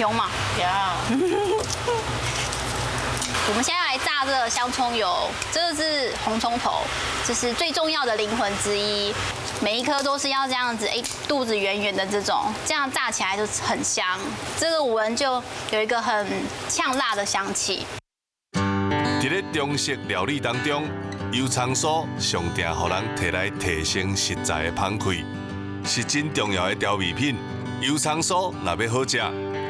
有嗎？有。我們現在來炸這個香蔥油，這個是紅蔥頭，這是最重要的靈魂之一。每一顆都是要這樣子，哎，肚子圓圓的這種，這樣炸起來就很香。這個聞就有一個很嗆辣的香氣。佇咧中式料理當中，油蔥酥上定予人提來提升食材的香氣，是真重要的調味品。油蔥酥若欲好食，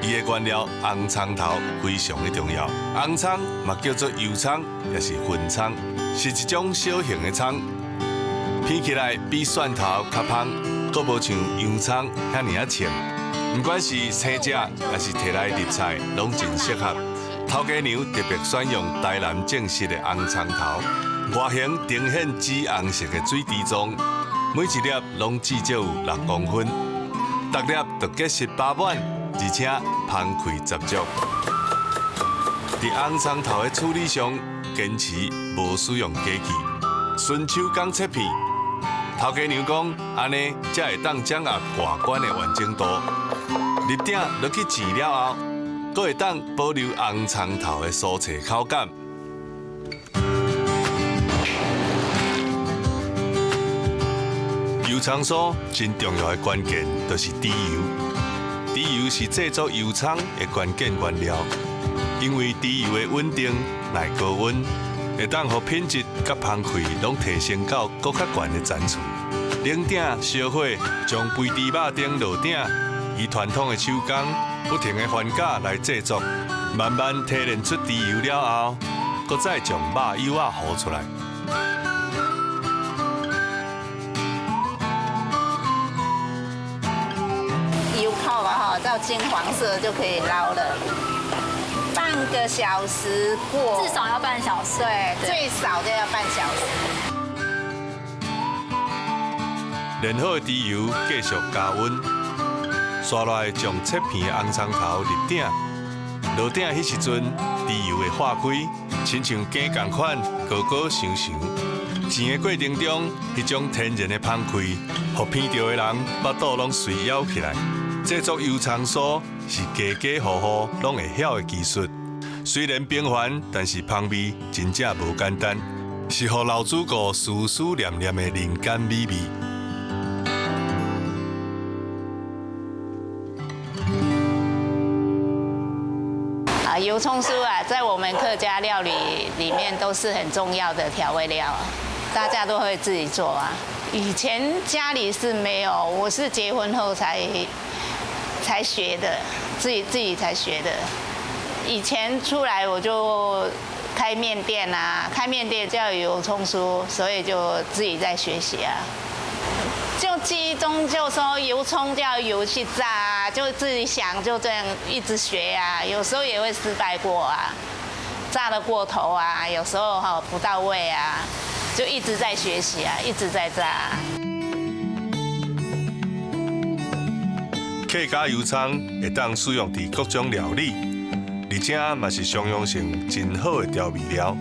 伊的原料紅蔥頭非常的重要。紅蔥嘛叫做油蔥，也是粉蔥，是一種小型的蔥，片起來比蒜頭較芳，閣無像洋蔥遐爾仔衝。毋管是生食，抑是提來入菜，攏真適合。頭家娘特別選用台南種植的紅蔥頭，外形呈現紫紅色的水滴狀，每一粒攏至少有6公分，逐粒都結實飽滿，而且香氣十足。佇紅蔥頭的處理上，堅持無使用機器，純手工切片。頭家娘講，按呢才會當掌握外觀的完整度。入鼎落去煎了後，閣會當保留紅蔥頭的酥脆口感。油蔥酥真重要的關鍵就是豬油，豬油是製作油蔥的關鍵原料，因為豬油的穩定、耐高溫，會當予品質佮香氣攏提升到閣較懸的層次。冷鼎燒火，將肥豬肉丁落鼎，以傳統的手工不停的翻攪來製作，慢慢提煉出豬油了後，閣再將肉油仔糊出來。油泡啊，哈，到金黃色就可以撈了。半個小時過，至少要半小時。對，最少都要半小時。煉好的豬油繼續加溫，紲落來將切片的紅蔥頭入鼎，落鼎彼時陣，豬油會化開，親像羹仝款，糊糊香香。煎的過程中，彼種天然的香氣，予闻著的人腹肚攏隨枵起來。製作油蔥酥是家家戶戶攏會曉的技術，雖然平凡，但是香味真正無簡單，是予老主顧思思念念的人間美味。啊，油蔥酥啊，在我們客家料理裡面都是很重要的調味料，大家都會自己做啊。以前家裡是沒有，我是結婚後才學的，自己才學的。以前出來我就開麵店啊，開麵店就要油蔥酥，所以就自己在學習啊。就記憶中就說油蔥就要油去炸啊，就自己想就這樣一直學啊，有時候也會失敗過啊，炸得過頭啊，有時候哈不到位啊，就一直在學習啊，一直在炸。客家油蔥會當使用佇各種料理，而且嘛是商用性真好的調味料。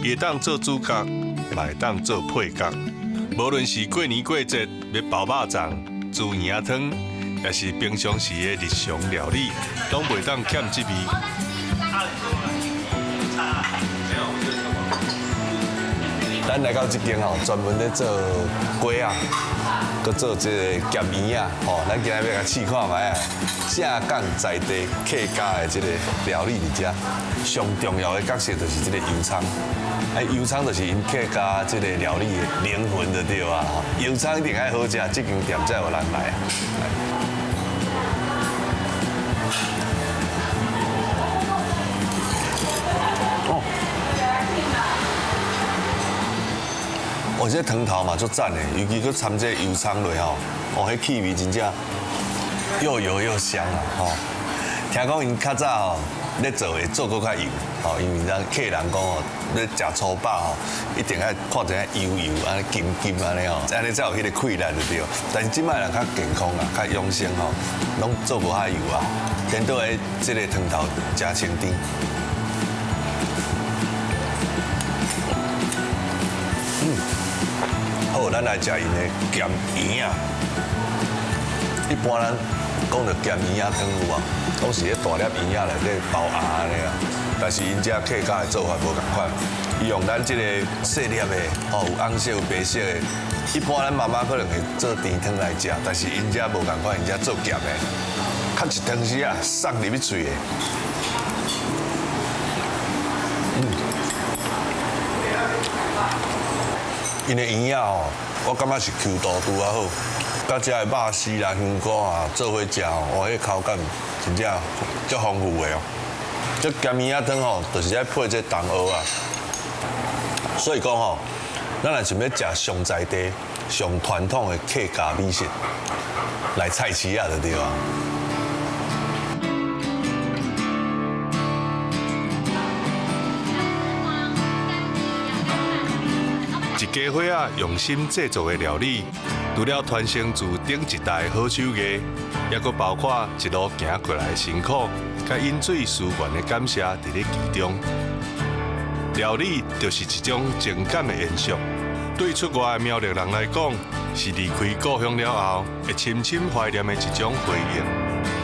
伊會當做主角，嘛會當做配角。無論是過年過節欲包肉粽、煮圓仔湯，抑是平常時的日常料理，攏袂當欠這味。咱來到這間吼，專門咧做粿仔，閣做這個鹹圓仔，吼，咱今日欲來試看覓啊。正港在地客家的這個料理佇遮，上重要的角色就是這個油蔥。啊，油蔥就是𪜶客家這個料理的靈魂就對啊。油蔥一定愛好食，這間店才有人來。哦，哦，這湯頭嘛足讚的，尤其閣摻這油蔥落吼，哦，彼氣味真正又油又香啊！吼，聽講𪜶較早吼咧做會做閣較油，吼，因為咱客人講吼，咧食粗飽吼，一定愛看一下油油按呢金金按呢吼，按呢才有彼個氣力就對。但是這擺人較健康啊，較養生吼，攏做無遐油啊，顛倒來這個湯頭誠清甜。嗯，好，咱來食𪜶的鹹圓仔。一般咱講著鹹魚仔湯有無？攏是彼大粒魚仔內底包餡按呢啊。但是𪜶遮客家的做法無仝款，伊用咱這個細粒的，哦，有紅色有白色的。一般咱媽媽可能會做甜湯來食，但是𪜶遮無仝款，𪜶遮做鹹的，較一湯匙啊，送入去喙的。𪜶的魚仔吼，我感覺是 Q 度拄仔好，佮遮的肉絲啦、香菇啊做伙食吼，哇，彼口感真正足豐富的哦。這鹹魚仔湯吼，就是愛配這冬蚵仔。所以講吼，咱若想欲食上在地、上傳統的客家美食，來菜市仔就對啊。一家伙仔用心製作的料理，除了傳承自頂一代好手藝，抑閣包括一路行過來的辛苦，佮飲水思源的感謝佇咧其中。料理就是一種情感的延續，對出外的苗栗人來講，是離開故鄉了後，會深深懷念的一種回憶。